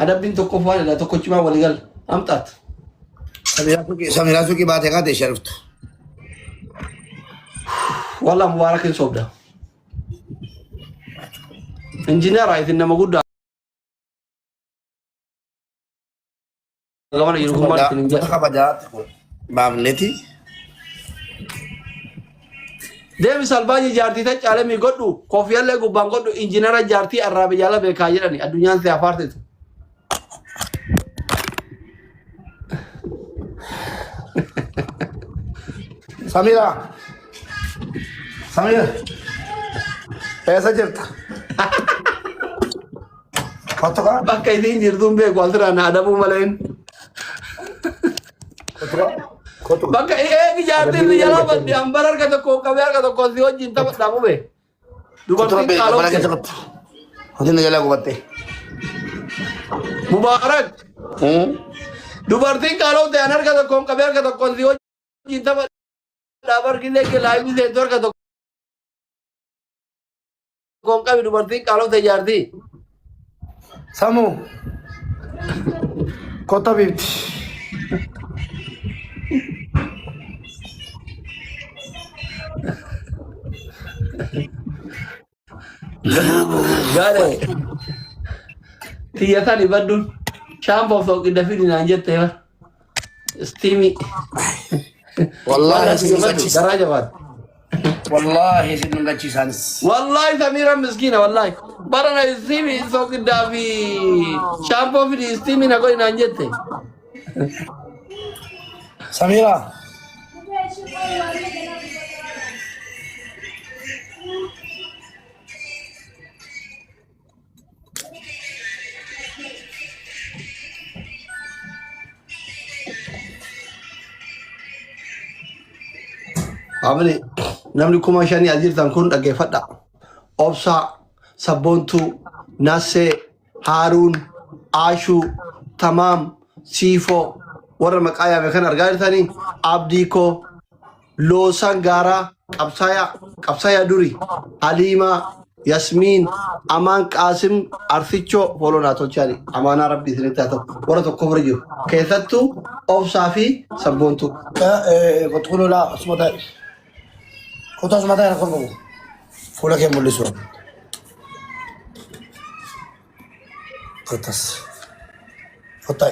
Adabbiin tokkoffaan jedha tokkochumaa walii gala. Amxaat. Samiraa suuqii baatee kaatee ishee dhuftu. Wallah Mubaarak hin sobda. Injineera isin nama guddaa. Gamana jiru kun maal isin hin Mata jedha. kabajaatti kun baafneeti. Deemi salbaanyi jaartii taccaalemii godhu koofiyallee gubbaan godhu injiinara jaartii arraabe jaala beekaa jedhani addunyaan si afaarsitu. Samira. Samira. Eessa jirta? Kottu kaa. Bakka isiin jirtuun beeku asirraa na adabuu maleen. Kottu kaa. Kottu kaa. Bakka eegi jaartiin si jalaa badde hambara harka tokko qabee harka tokko si wajjin taphadhaa bube. Kottu Dubartiin rabbi mana qaalofte. keessa kottu. Wanti na jalaa gubatte. Mubaarak. Dubartiin qaalofte an harka tokkoon qabee harka tokkoon si wajjin taphadhaa bargillee kee laayivii seentu harka tokkoon qabi dubartiin qaalofte jaartii. Samu. Kottu habiibti. Gaadhe tiyya tani badduun shaampoo soqidda fidi naan jette bar. Istiimii. Wallaahi Wallaahi isin tiyya baddu dhungachiisa. garaa jabaatu. Wallaahi isin dhungachiisaanis. Wallahi Samira miskiina wallahi. Barana istiimii soqiddaa fi shaampoo fidi istiimii na godhi naan jette. Samira. Amni namni 5,000 as jirtan kun dhaggeeffadha. Obsaa, Sabboontuu, Nassee, Haaruun, Aashuu, Tamaam, Siifoo warra maqaa yaame kan argaa jirtanii Abdii koo, Loosan Gaaraa, Qabsaayaa, Qabsaayaa Durii, Haliimaa, Yasmiin, Amaan Qaasim, Arsichoo, fooloo naa tolchaani. Amaanaa Rabbii isinitti haa ta'u. Warra tokko fira jiru. Keessattuu Obsaa fi Sabboontuu. Kottu kun laa asuma taa'e. Kottu asuma taa'e rakkoon qabu. Fuula kee mul'isu. Kottas. Kottaa.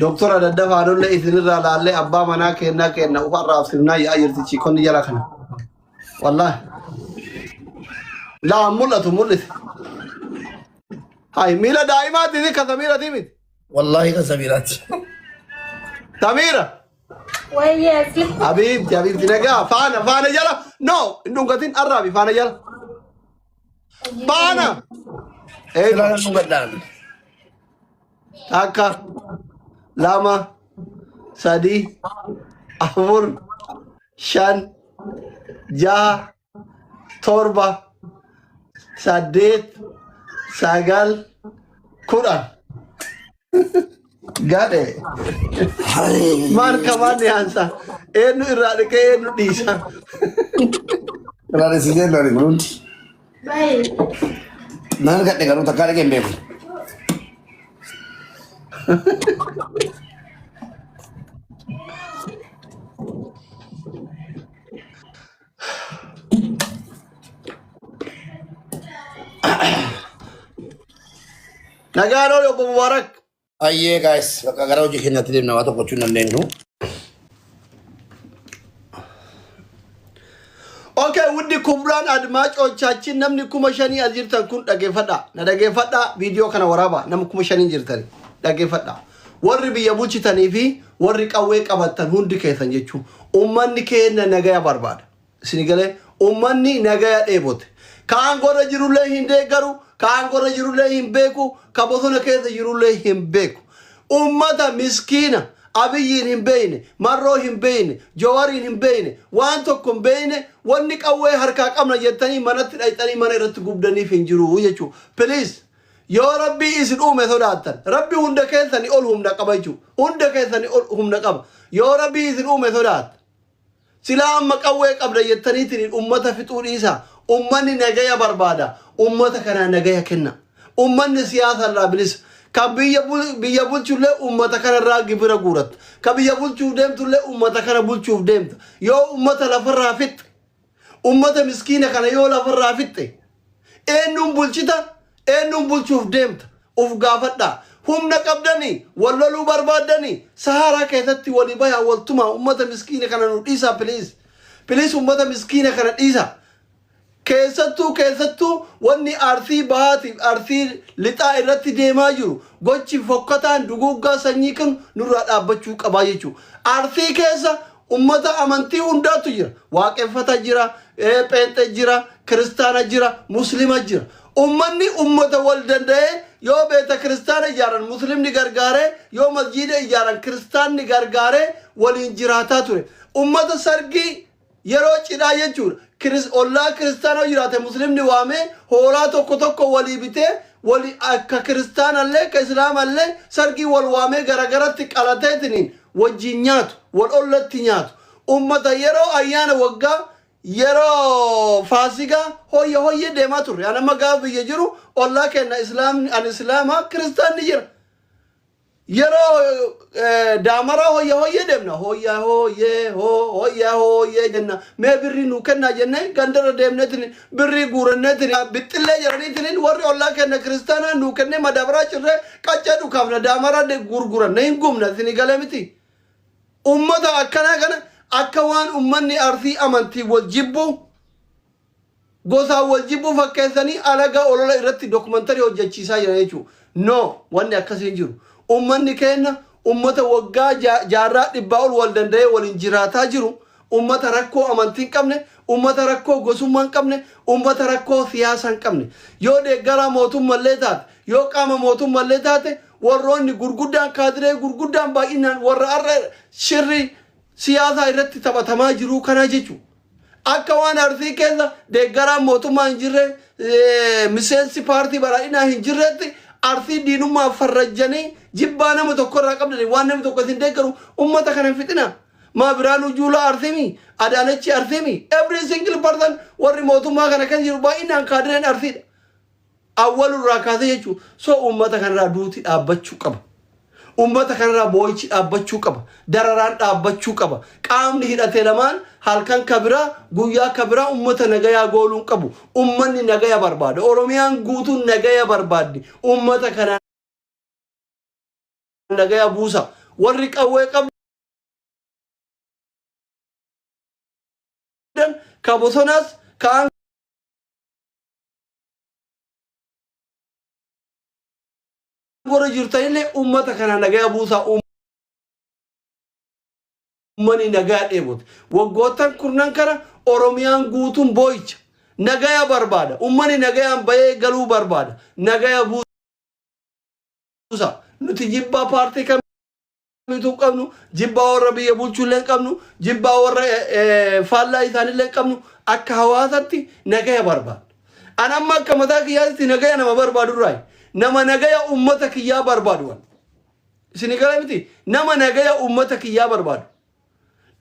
Doktora daddafaa lollee isinirraa laallee abbaa manaa kennaa kenna ufarraa simnaa yaa'aa jirti chiikonni jala kana. Wallaahi. Laa mul'atu mul'ise. Hai miila daa'imaati si ka Samiirati miti. Wallaahi kan Samiiraati. Samiira. Wayyee asli. Habiibti habiibti nagaa faana faana jala no hin dhungatin arraabi faana jala. Faana. Eeyyuma. Silaa nan dhungadhaan. Takka lama sadi afur shan jaha torba saddeet sagal 10 gadhe maal kamaan dhiyaansa eenyu irraa dhiqee eenyu dhiisa. Irraa dhiisisee irraa dhiqu hundi. Baay'ee. Nan argadhe garuu takkaa dhaqee hin beeku. Nagaan oole obbo Mubaarak. Ayyee guys bakka gara hojii keenyaatti deemna waa tokko gochuu hin dandeenyu. Okay, wuddi kubraan admaacochaachin namni 5,000 as jirtan kun dhageeffadha. Na dhageeffadha viidiyoo kana waraaba nama 5,000 jirtan dhageeffadha. Warri biyya bulchitanii fi warri qawwee qabattan hundi keessan jechuun uummanni keenya nagaya barbaada. Isin galee uummanni nagaya dheebote. Ka aangorra jirullee hin deeggaru, ka aangorra jirullee hin beeku, ka bosona keessa jirullee hin beeku. Uummata miskiina Abiyyiin hin beekne, Marroo hin beekne, Jawariin hin beekne, waan tokko hin beekne, wanni qawwee harkaa qabna jettanii manatti dhayxanii mana irratti gubdaniif hin jiru jechuudha. Please yoo Rabbii isin uume sodaattan, Rabbi hunda keessanii ol humna qaba jechuudha. Hunda keessanii ol humna qaba. Yoo Rabbii isin uume sodaattan. Silaa amma qawwee qabda jettaniitiin ummata fixuu dhiisaa. Ummanni nagaya barbaada. Ummata kanaa nagaya kenna. Ummanni siyaasa irraa bilisa. Kan biyya biyya bulchullee ummata kanarraa gibira guuratta. Kan biyya bulchuuf deemtullee ummata kana bulchuuf deemta. Yoo ummata lafarraa fixxe, ummata miskiina kana yoo lafarraa fixxe, eenyuun bulchita? Eenyuun bulchuuf deemta? Uf gaafadhaa. Humna qabdanii, wal loluu barbaaddanii, Sahaaraa keessatti walii bayaa wal tumaa ummata miskiina kana nu dhiisaa please. Please ummata miskiina kana dhiisaa. Keessattuu keessattuu wanni Arsii Bahaatiif Arsii Lixaa irratti deemaa jiru gochi fokkataan duguuggaa sanyii kun nurraa dhaabbachuu qabaa jechuudha. Arsii keessa ummata amantii hundaatu jira. Waaqeffata jira, pheenxe jira, kiristaana jira, muslima jira. Ummanni ummata wal danda'ee yoo beeta kiristaana ijaaran muslimni gargaaree yoo masjiida ijaaran kiristaanni gargaaree waliin jiraataa ture. Ummata sargii Yeroo cidhaa jechuudha. Kiris, ollaa kiristaana yoo jiraate muslimni waamee hoolaa tokko tokko walii bitee wali akka kiristaanallee akka islaamallee sargii wal waamee garagaratti qalateetiniin wajjin nyaatu wal ollatti nyaatu. Ummata yeroo ayyaana waggaa yeroo faasigaa hoyya hoyyee deemaa turre. An amma gaafa biyya jiru ollaa kenna islaamni an islaamaa kiristaanni jira. Yeroo daamaraa hoyya hoyyee deemna. Hoyya hoyyee hoo hoyya hoyyee jenna. Mee birrii nuu kennaa jennee gandarra deemneetiin birrii guuranneetiin bixxillee jedhaniitiin warri ollaa kenna kiristaanaa nuu kennee madaabaraa cirree qaccee dhukaafna daamaraa gurguranna hin gubna isinii galee miti. Ummata akkanaa kana akka waan ummanni Arsii amantii wal jibbuu Gosaan wal jibbuu fakkeessanii alagaa olola irratti documentary hojjechiisaa jiran jechuudha. No, wanni akkasii hin jiru. Ummanni keenna ummata waggaa jaarraa dhibbaa ol wal danda'ee waliin jiraataa jiru, ummata rakkoo amantii hin qabne, ummata rakkoo gosummaa hin qabne, ummata rakkoo siyaasaa hin qabne. Yoo deeggaraa mootummallee taate, yoo qaama mootummallee taate, warroonni gurguddaan kaadiree gurguddaan baay'inaan warra har'a shirri siyaasaa irratti taphatamaa jiruu kanaa jechuudha. Akka waan Arsii keessa deeggaraan mootummaa hin jirre, miseensi paartii badhaadhinaa hin jirretti Arsii diinummaaf farrajjanii jibbaa nama tokko irraa qabdanii waan namni tokko isin deeggaru ummata kana hin fixina. Maa Biraanuu Juulaa Arsiimi, Adaanechi Arsiimi, every single person warri mootummaa kana kan jiru baay'inaan kaadireen Arsiidha. Awwalurraa kaasee jechuun so uummata kanarraa duuti dhaabbachuu qaba. Uummata kanarraa boo'ichi dhaabbachuu qaba. Dararaan dhaabbachuu qaba. Qaamni hidhate lamaan halkan kabiraa guyyaa kabiraa uummata nagayaa gooluu hin qabu. Uummanni nagaya barbaada. Oromiyaan guutuun nagaya barbaaddi. Uummata kana nagaya buusa. Warri qawwee qabdan ka bosonaas ka aangorra jirtanillee ummata kana nagaya buusaa uummanni nagaya dheebote. Waggoottan kurnan kana Oromiyaan guutuun boo'icha. Nagaya barbaada. Uummanni nagayaan bahee galuu barbaada. Nagaya buusa. Nuti jibbaa paartii kamiituu hin qabnu, jibbaa warra biyya bulchullee hin qabnu, jibbaa warra faallaa isaanillee hin qabnu. Akka hawaasatti nagaya barbaada. An amma akka mataa kiyyaatti nagaya nama barbaadu irraa nama nagaya ummata kiyyaa barbaadu. Isin gala miti nama nagaya ummata kiyyaa barbaadu.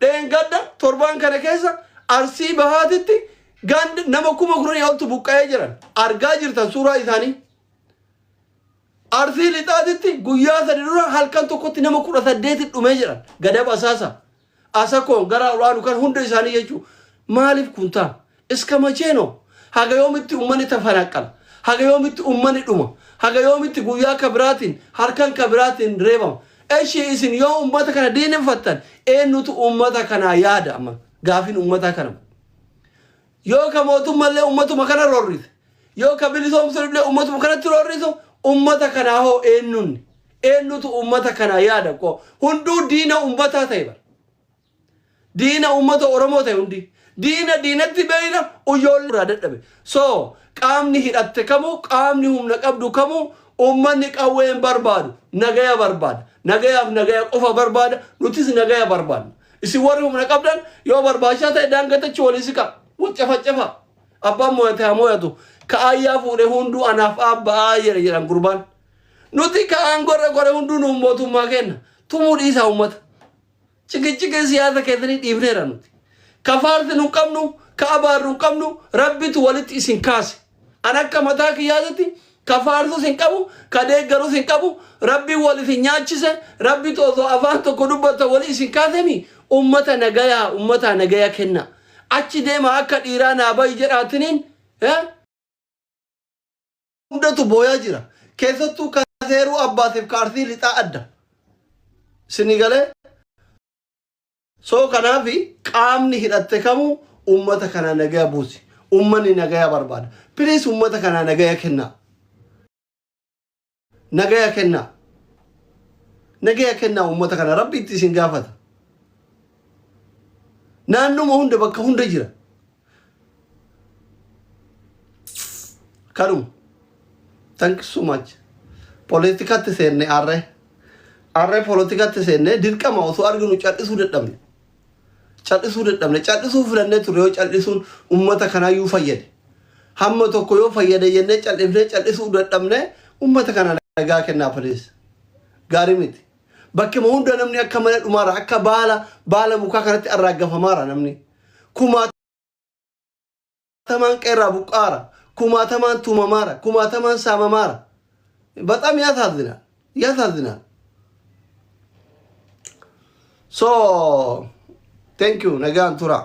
Dheengadda torbaan kana keessa Arsii Bahaatitti ganda nama 10,000 oltu buqqa'ee jiran argaa jirtan suuraa isaanii. Arsii Lixaatitti guyyaa 3 dura halkan tokkotti nama 18 dhumee jiran Gadab Asaasa Asakoon gara olaanu kan hunda isaanii jechuu maaliif kun ta'a? Iska machee no? Haga yoomitti ummanni tafanaqqala? Haga yoomitti ummanni dhuma? Haga yoomitti guyyaa ka biraatiin harkan ka biraatiin reebama? Eshi isin yoo ummata kana diineffattan eenyutu ummata kanaa yaada amma gaafiin ummataa kana. Yoo ka mootummallee ummatuma kana roorrise yoo ka bilisoomsullee ummatuma kanatti roorrisu ummata kanaa hoo eenyuun eenyutu ummata kanaa yaada koo hunduu diina ummataa ta'e bara. Diina uummata Oromoo ta'e hundi. Diina diinatti beeyna ijoollee irraa dadhabe. So qaamni hidhatte kamuu qaamni humna qabdu kamuu uummanni qawwee hin barbaadu. Nagaya barbaada. Nagayaaf nagaya qofa barbaada. Nutis nagaya barbaadna. Isin warri humna qabdan yoo barbaachisaa ta'e daangatachi walii siqa. Wal cafacafa. Abbaan mo'ate haa mo'atu. Ka aayyaa fuudhe hunduu anaaf aabba'aa jedhe jedhan gurbaan. Nuti ka aangorra gore hunduu nuun mootummaa kenna. Tumuu dhiisaa uummata. Ciqiciqii siyaasa keessanii dhiifneera nuti. Ka faarsi nu qabnu, Ka abaarru hin qabnu, Rabbitu walitti isin kaase. An akka mataa kiyyaatitti ka faarsus hin qabu, ka deeggarus hin qabu. Rabbiin wal isin nyaachise. Rabbitu osoo afaan tokko dubbatta wali isin kaasemi. Ummata nagayaa, ummataa nagaya kenna. Achi deema, akka dhiiraa naa bayi jedhaatiniin eh? Hundatu booyaa jira. Keessattuu ka seeruu abbaasiif ka Arsii Lixaa adda. Isinii galee? So kanaafi qaamni hidhatte kamuu ummata kana nagaya buusi. Ummanni nagaya barbaada. Please, ummata kana nagaya kennaa. Nagaya kennaa. Nagaya kennaa ummata kana, Rabbi itti isin gaafata. Naannuma hunda, bakka hunda jira. Kanuma. Thank you so much. Politikatti seenne arree. Arree politikatti seenne. Dirqama osoo arginu cal'isuu dadhabne. Cal'isuu dadhabne. Cal'isuu filannee turre. Yoo cal'isuun ummata kanaayyuu fayyade. Hamma tokko yoo fayyade jennee cal'ifnee cal'isuu dadhabne. Ummata kana nagaa kennaa, please. Gaarii miti. Bakkuma hunda namni akka malee dhumaara, akka baala mukaa kanatti arraaggafamaara namni. Kumaatamaan qeerraa buqqaara. Kumaatamaan tumamaara. Kumaatamaan saamamaara. በጣም ያሳዝናል። ያሳዝናል። So thank you, nagaan tura.